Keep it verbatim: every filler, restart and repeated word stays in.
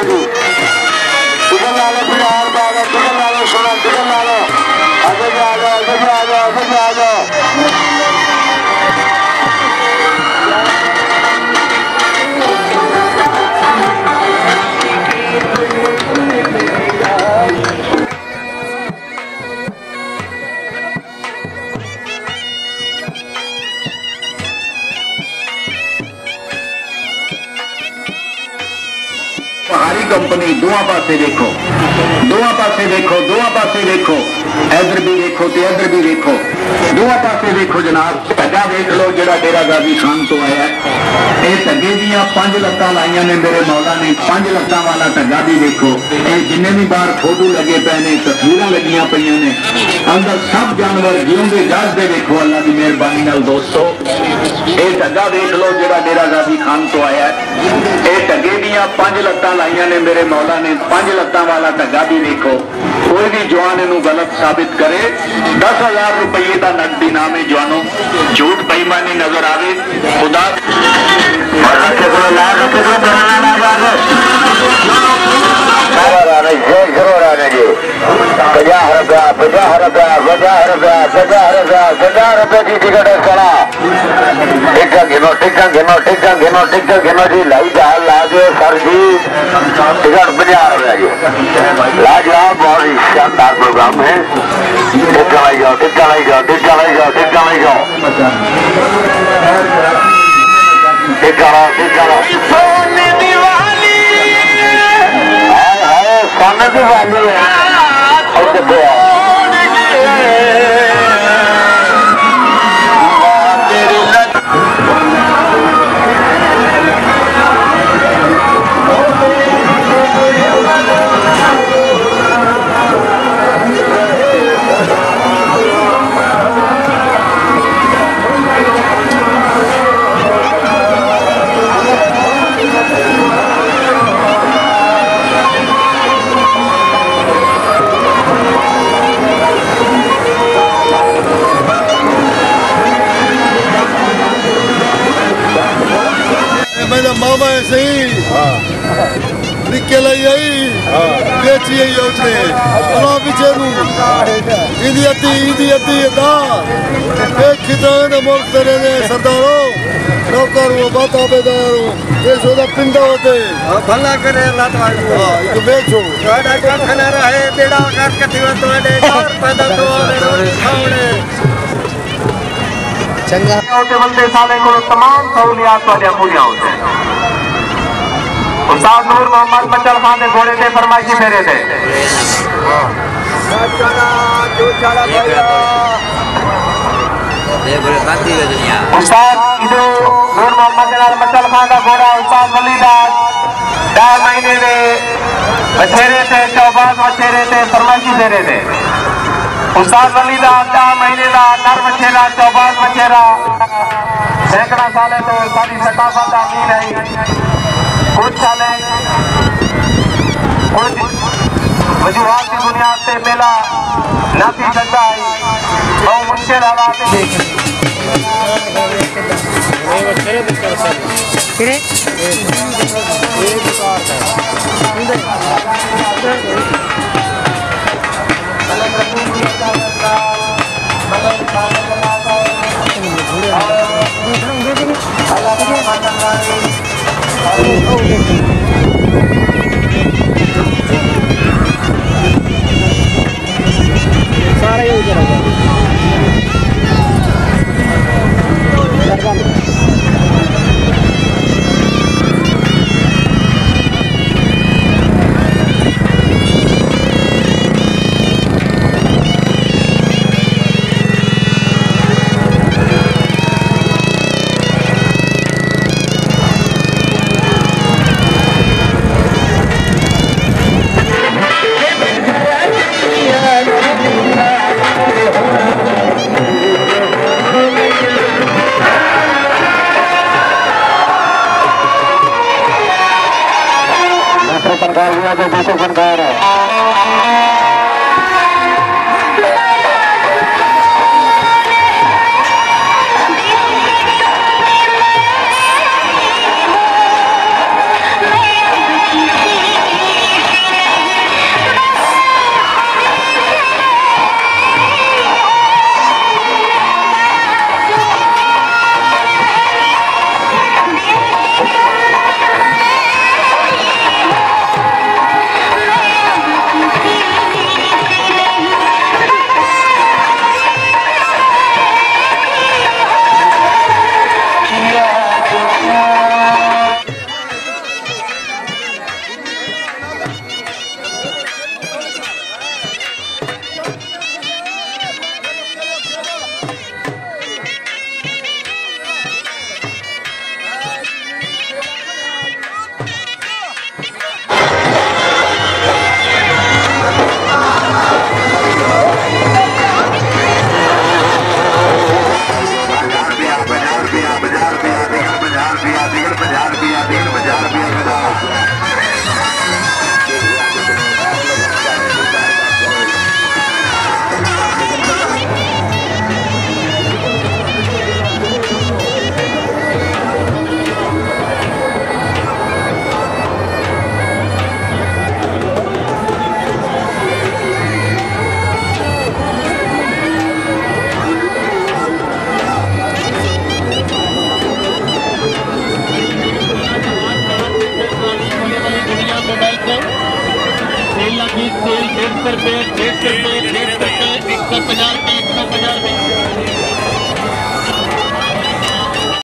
ٹکٹ لا لو، پنجاہ روپے دا ٹکٹ لا لو، سونا ٹکٹ لا لو۔ اڳے ڄا ڄاؤ، اڳے ڄا ڄاؤ، اڳے ڄا ڄاؤ۔ پہاڑی کمپنی، ݙوواں پاسے ویکھو، ݙوواں پاسے ویکھو، ݙوواں پاسے ویکھو، ادھر بھی ویکھو تے ادھر بھی ویکھو، ݙوواں پاسے ویکھو جناب، ڈھڳا ویکھ لو جیڑھا ڈیرہ غازی خان توں آیا ہے۔ اے ڈھڳے دیاں پنج لتاں لائیاں نے میرے مولا نے، پنج لتاں والا ڈھڳا بھی ویکھو۔ اے جنے وی باہر فوٹو لڳے پئے نے، تصویراں لڳیاں پئیاں نے، اندر سب جانور جیوندے جاڳدے ویکھو، اللہ دی مہربانی نال دوستو۔ اے ڈھڳا ویکھ لو جیڑھا ڈیرہ غازی خان توں آیا ہے۔ اے ڈھڳے دیاں پنج لتاں لائیاں نے میرے مولا نے، پنج لتاں والا ڈھڳا بھی ویکھو۔ کوئی وی جوان اینوں غلط ثابت کرے، دس ہزار روپیے دا نقد انعام ہے جوانو۔ جھوٹ بے ایمانی نظر آوے، خدا۔ پنجاہ روپیہ، پنجاہ روپیہ، پنجاہ روپیہ، پنجاہ روپیہ، پنجاہ روپے دی ٹکٹ ہے سنا۔ ٹکٹاں گھنو، ٹکٹاں گھنو، ٹکٹاں گھنو، ٹکٹاں گھنو جی، لائی جا، لا دیو سر جی۔ ٹکٹ پنجاہ روپے جی۔ لاجواب، بہت ہی شاندار پروگرام ہے۔ ٹکٹاں لائی جاؤ، ٹکٹاں لائی جاؤ، ٹکٹاں لائی جاؤ، ٹکٹاں لائی جاؤ۔ ٹکٹاں لاؤ، ٹکٹاں لاؤ۔ ہائے ہائے، سن دیوالی ہے۔ اے میݙا ماما ہے سئیں۔ ہاں۔ نکل آئی آئی۔ ہاں۔ ویچی آئی اوتھے۔ اللہ پچھے نوں۔ ایندی اتی، ایندی اتی ادا۔ اے کھداں دے ملک تیرے دے سردارو۔ نوکر ہوں، بات عبیدار ہوں۔ اے سودا پنڈا ہوتے۔ ہاں، بھلا کرے اللہ تعالیٰ۔ ہاں، ایکوں ویچو۔ تہاݙا ککھ نہ رہے، بیڑا غرق تھیوے تہاݙے، ڈر پیدا تھیوے تہاݙے۔ چنڳا۔ تے وندے سالے کولوں تمام سہولیات تہاݙیاں پوریاں ہوندین۔ استاد نور محمد مچل خان دے گھوڑے تے فرمائشی پھیرے تے۔ استاد ادھر نور محمد دے نال مچل خان دا گھوڑا، استاد ولی دا ݙاہ مہینے دے وچھیرے تے، چوباس وچھیرے تے، فرمائشی پھیرے تے۔ استاد ولی دا ݙاہ مہینے دا نر وچھیرا، چوباس وچھیرا، سینکڑاں سالیں توں ساݙی ثقافت دا امین ہے۔ کجھ سالیں، کجھ وجوہات دی بنیاد تے میلہ نہ تھی سڳدا ہے۔ ٻہوں مشکل حالات وچ سارے ہی ادھر آ جاؤ۔ دوسرے فنکار بھی آ گئے، دوسرے فنکار۔